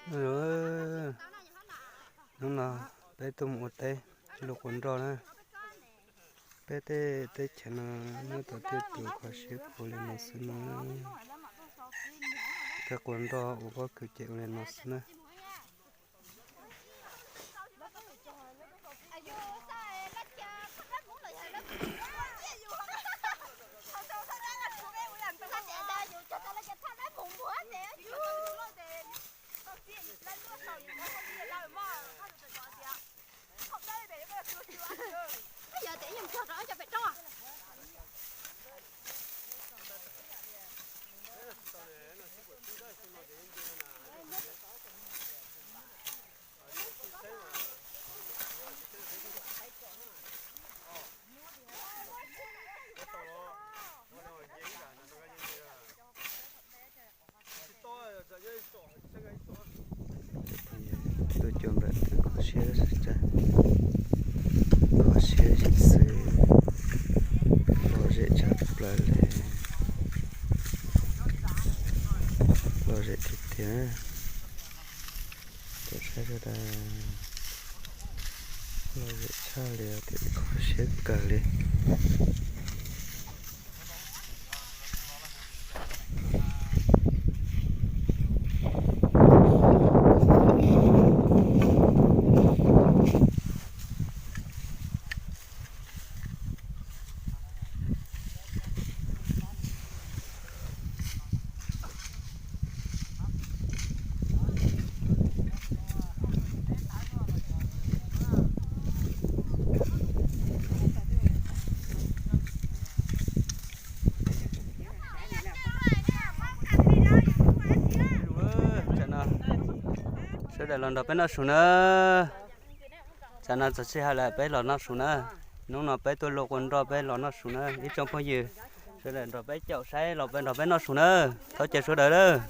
Hnub no peb tuaj mus ua teb, luaj quav nroj na. Peb tej teb chaws no muab tau tej tus kho siab kawg li no xwb na. Tej quav nroj ua pob kws ces ua li no xwb na. Tuaj coj npawg twb kho siab, kho siab zim xwb, lom zem tshaj plaws li, lom zem tiag tiag. Cov saib sawv daws, lom zem tshaj li tias kho siab kawg li. Sawv daws los nrog peb noj su na. Tsam no txog sij hawm lawm peb los noj su na. Hnub no peb tuaj luaj quav nroj peb los noj su na ib tsoom phooj ywg. Sawv daws nrog peb caum saib los peb nrog peb noj su na. Thov caw sawv daws lawm.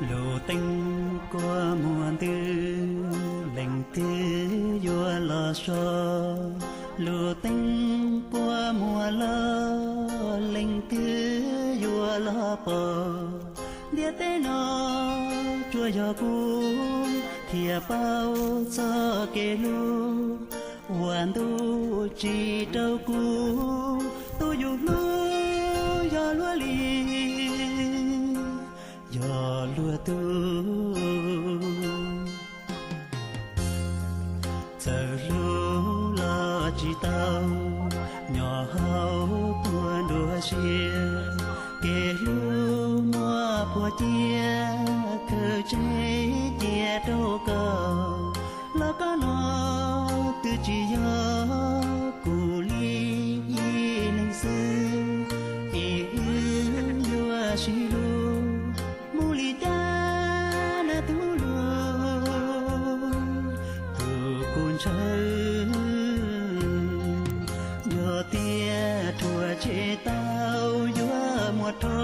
Lub teeb kua muag ntws, leej twg yuav los so? Lub teeb kua muag loj, leej twg yuav los pom? Ntiaj teb no tsuas yog kuv thiaj paub txoj kev hlub uas ntuj tsim rau kuv. Tus yus hlub yog luag li, yog luag tug. Txawm hlub los tsis tau, nyob hauv puag nruab siab. Kev hlub muaj puas ciaj, khawv tseg cia rau koj. Los koj no twb tsis yog kuv li ib leeg xwb, es wb yuav sib hlub mus li cas na tus hluas? Kuv kuj ntshaw yog tias rhuav tshem tau, yuav muab rho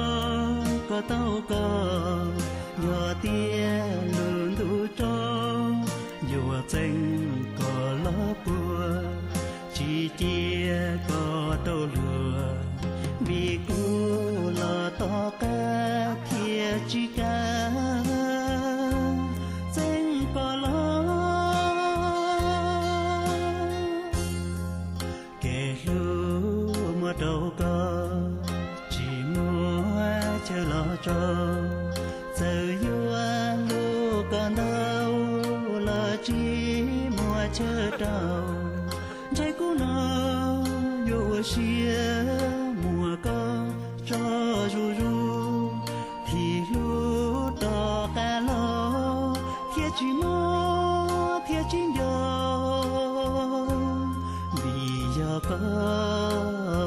kom tau koj. Yog tias lub ntuj tso, yuav txeeb koj los puag, tsis cia koj rau luag, vim kuv los tom qab thiaj tsis kam txeeb koj los. Kev hlub muab rau koj, tsis muaj chaw los tso. Txawm yuav hlub koj ntau los tsis muaj chaw rau. Ntshai kuv no yuav ua siab muab koj koj.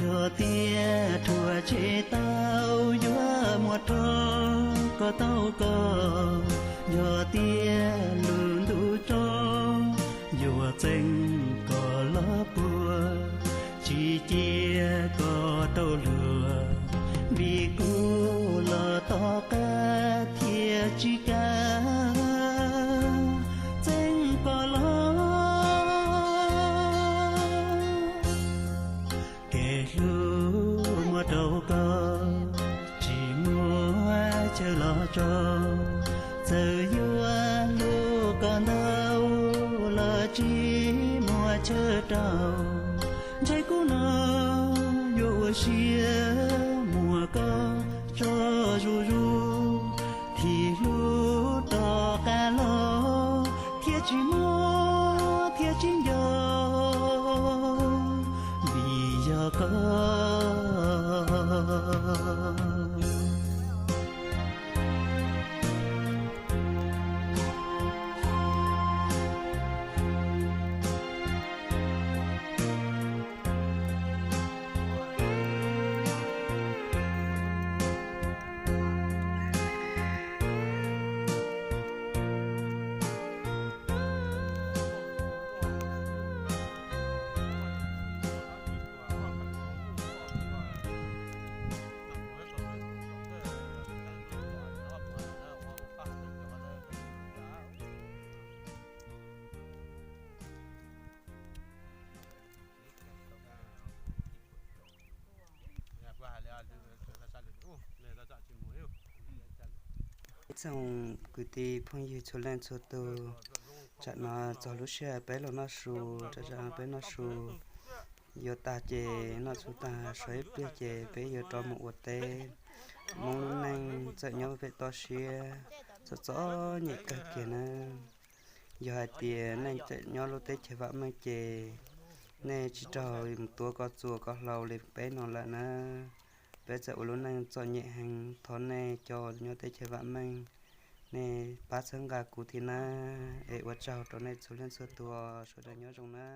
Yog tias rhuav tsis tau yuav muab rau koj tau koj, yog tias lub ntuj tso yuav txeeb koj los puag, tsis cia koj tau luag, vim kuv los tom qab thiaj tsis kam txeeb koj los. Kev hlub muab rau koj, tsis muaj chaw los tso, txawm yuav hlub koj ntau los tsis muaj chaw rau. Ntshe kuv no yuav ua siab muab koj tso zuj zus, thiaj hlub rov qab los thiaj tsis mob thiaj tsis nco, vim yog koj. Ib tsoom kwv tij phooj ywg txhua leej txhua tus, tsam no txog lub sij hawm peb los noj su, tsam no peb noj su yuav tag ces noj su tag sawv ib pliag ces peb yuav rov mus ua teb. Hmoob lub neej txawm nyob pem toj siab txom txom nyem kawg kiag na. Yog hais tias nej tseem nyob lub teb chaws vam meej ces nej tsis raug mus tua koj txuas koj hlau li peb no lawm na. Peb txawm ua lub neej txom nyem heev, thov nej cov nyob teb chaws vam meej, nej pab txhawb nqa kuv thiab na, es ua tsaug rau nej txhua leej txhua tus, sawv daws nyob zoo na.